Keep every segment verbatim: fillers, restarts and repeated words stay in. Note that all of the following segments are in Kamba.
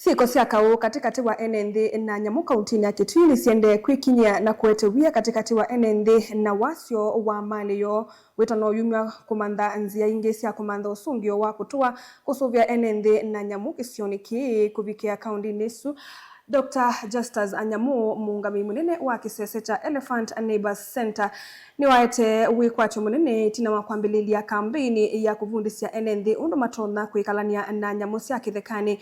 Syĩko sya kaũ katĩkatĩ wa ene nthĩ na nyamũ kauntinĩ ya Kitui nĩsiendee kwĩkinyĩa na kũete wia katĩkatĩ wa ene nthĩ na wasyo wa malĩ yoo. Wĩtano ũyumw'a kũmantha nzĩa ingĩ sya kũmantha ũsũngĩo wa kũtũa kũsũvĩa ene nthĩ na nyamũ kĩsionĩ kĩĩ kũvikĩa kauntinĩ ĩsu. Doctor Justus Anyamu, mũũngamĩi mũnene wa kĩsese kya Elephant Neighbours Centre, nĩwaete wĩkwatyo mũnene ĩtina wa kwambĩlĩlya kambeini ya kũvundĩsya ene nthĩ ũndũ matonya kwĩkalany'a na nyamũ sya kĩthekanĩ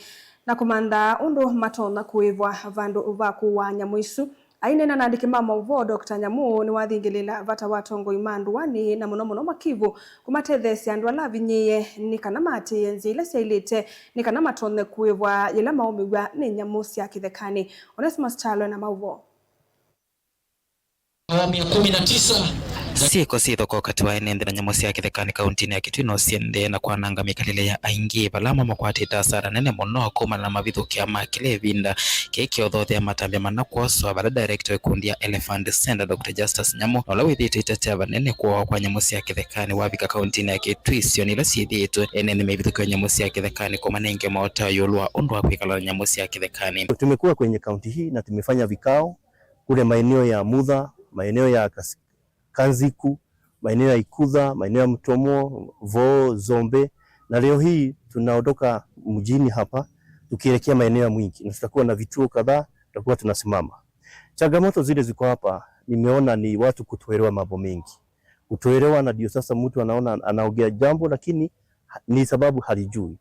na kũmantha ũndũ matonya kũĩvwa vandũ va kũaa nyamũ isu. Aineena na andĩki ma maũvoo, Doctor Nyamu nĩwathingĩlĩĩla vata wa atongoi ma ndũanĩ, na mũno mũno makivũ, kũmatetheesya andũ ala avinyĩĩe nĩ kana maatĩĩe nzĩa ila syaĩlĩte nĩ kana matonye kũĩvwa yĩla maũmĩw'a nĩ nyamũ sya kĩthekanĩ. Onesmus Kyalo na maũvoo. Awamu ya kumi na tisa. Syĩko syĩ thoko katĩ wa ene nthĩ na nyamũ sya kĩthekanĩ kauntinĩ ya Kitui no siendee na kwananga mĩkalĩle ya aingĩ, vala amwe makwatĩte asara nene mũno kumana na mavithũkĩa ma kĩla ĩvinda. Kĩĩ kĩothothea matambya mana kwoswa vala director wa ikundi ya Elephant Centre, Doctor Justus Nyamu, na ũla wĩthĩĩtwe ĩtetea vanene kũawa kwa nyamũ sya kĩthekanĩ wavika kauntinĩ ya Kitui. Sioni ila syĩthĩĩtwe ene nthĩ maivithũkĩwa nyamũ sya kĩthekanĩ kũmanenge maũtao ĩũlũ wa ũndũ wa kwĩkala na nyamũ sya kĩthekanĩ. Tumekuwa kwenye kaunti hii na tumefanya vikao kule maeneo ya Mutha, maeneo ya Kas-, Kanziku, maeneo ya Ikutha, maeneo ya Mtomo, Voo, Zombe, na leo hii tunaondoka mjini hapa tukielekea maeneo ya Mwingi, na tutakuwa na vituo kadhaa tutakuwa tunasimama. Changamoto zile ziko hapa, nimeona ni watu kutoelewa mambo mengi, kutoelewa, na ndio sasa mtu anaona anaongea jambo lakini ha-, ni sababu halijui.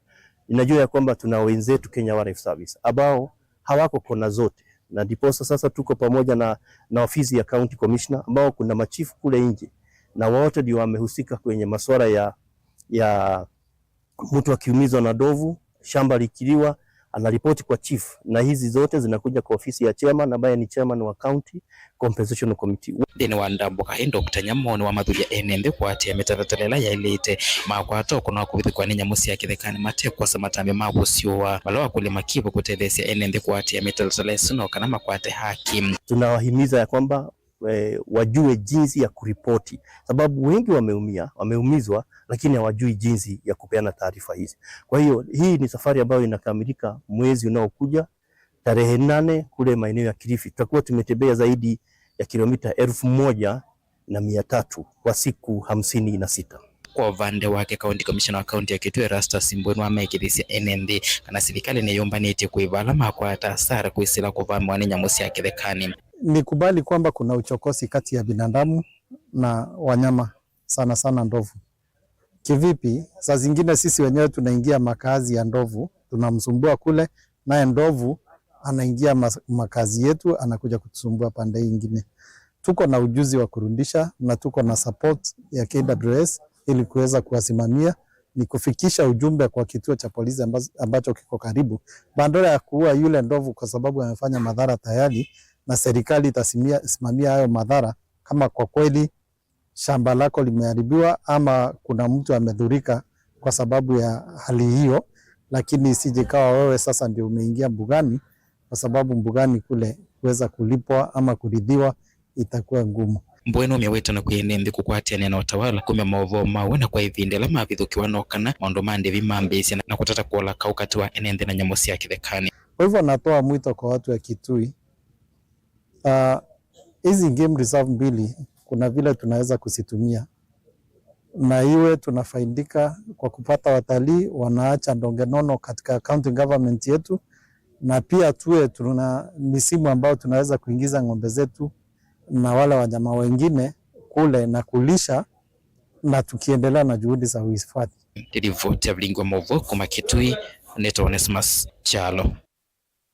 Ninajua ya kwamba tuna wenzetu Kenya Wildlife Service ambao hawako kona zote, na ndiposa sasa tuko pamoja na, na ofisi ya County Commissioner ambao kuna machifu kule nje, na wote ndio wamehusika kwenye masuala ya, ya mtu akiumizwa na ndovu, shamba likiliwa, anaripoti kwa chief, na hizi zote zinakuja kwa ofisi ya chairman ambaye ni chairman wa County Compensation Committee. Nthĩnĩ wa ndambũka ĩ, Doctor Nyamu nĩwamathũlya ene nthĩ kũatĩĩa mĩtalatala ĩla yaĩlĩte makwata ũkũna wa kũvithũkĩwa nĩ nyamũ sya kĩthekanĩ mate kwosa matambya ma kũsyũa, vala wakũlya makivũ kũtetheesya ene nthĩ kũatĩĩa mĩtalatala ĩsu no kana makwate haki. Tunawahimiza ya kwamba, eh, wajue jinsi ya kuripoti, sababu wengi wameumia, wameumizwa, lakini hawajui jinsi ya kupeana taarifa hizi. Kwa hiyo, hii ni safari ambayo inakamilika mwezi unaokuja, tarehe nane kule maeneo ya Kilifi. Tutakuwa tumetembea zaidi ya kilomita elfu moja na mia tatu kwa siku hamsini na sita. Kwa ũvande wake, County Commissioner wa kaunti ya Kitui, Erastus Mbwe, nĩwamekĩthisye ene nthĩ kana silikalĩ nĩyũmbanĩtye kũĩva ala makwata asara kwĩsĩla kũvamĩwa nĩ nyamũ sya kĩthekanĩ. Nikubali kwamba kuna uchokozi kati ya binadamu na wanyama, sana sana ndovu. Kivipi? Saa zingine sisi wenyewe tunaingia makazi ya ndovu, tunamsumbua kule, naye ndovu anaingia mas-, makazi yetu, anakuja kutusumbua pande hii ingine. Tuko na ujuzi wa kurudisha na tuko na support ya K W S ili kuweza kuwasimamia, ni kufikisha ujumbe kwa kituo cha polisi ambazo, ambacho kiko karibu, badala ya kuua yule ndovu kwa sababu amefanya madhara tayari, na serikali itasimamia hayo madhara kama kwa kweli shamba lako limeharibiwa ama kuna mtu amedhurika kwa sababu ya hali hiyo, lakini isije ikawa wewe sasa ndio umeingia mbugani, kwa sababu mbugani kule kuweza kulipwa ama kuridhiwa itakuwa ngumu. Mbwe nũmya wĩtano kwĩ ene nthĩ kũkwatĩanĩa na ũtawala kumya maũvoo mawe na kwa ĩvinda ĩla mavithũkĩwa no kana maũndũ ma ndĩvi mambĩĩsya na kũtata kũola kaũ katĩ wa ene nthĩ na nyamũ sya kĩthekanĩ. Kwa hivyo natoa mwito kwa watu wa Kitui, ah, hizi game reserve mbili kuna vile tunaweza kuzitumia na iwe tunafaidika kwa kupata watalii wanaacha ndonge nono katika county government yetu, na pia tuwe tuna misimu ambayo tunaweza kuingiza ng'ombe zetu na wale wanyama wengine kule na kulisha, na tukiendelea na juhudi za uhifadhi. Nĩ livoti ya Vilingi wa Maũvoo kuma Kitui, nĩtawa Onesmus Kyalo.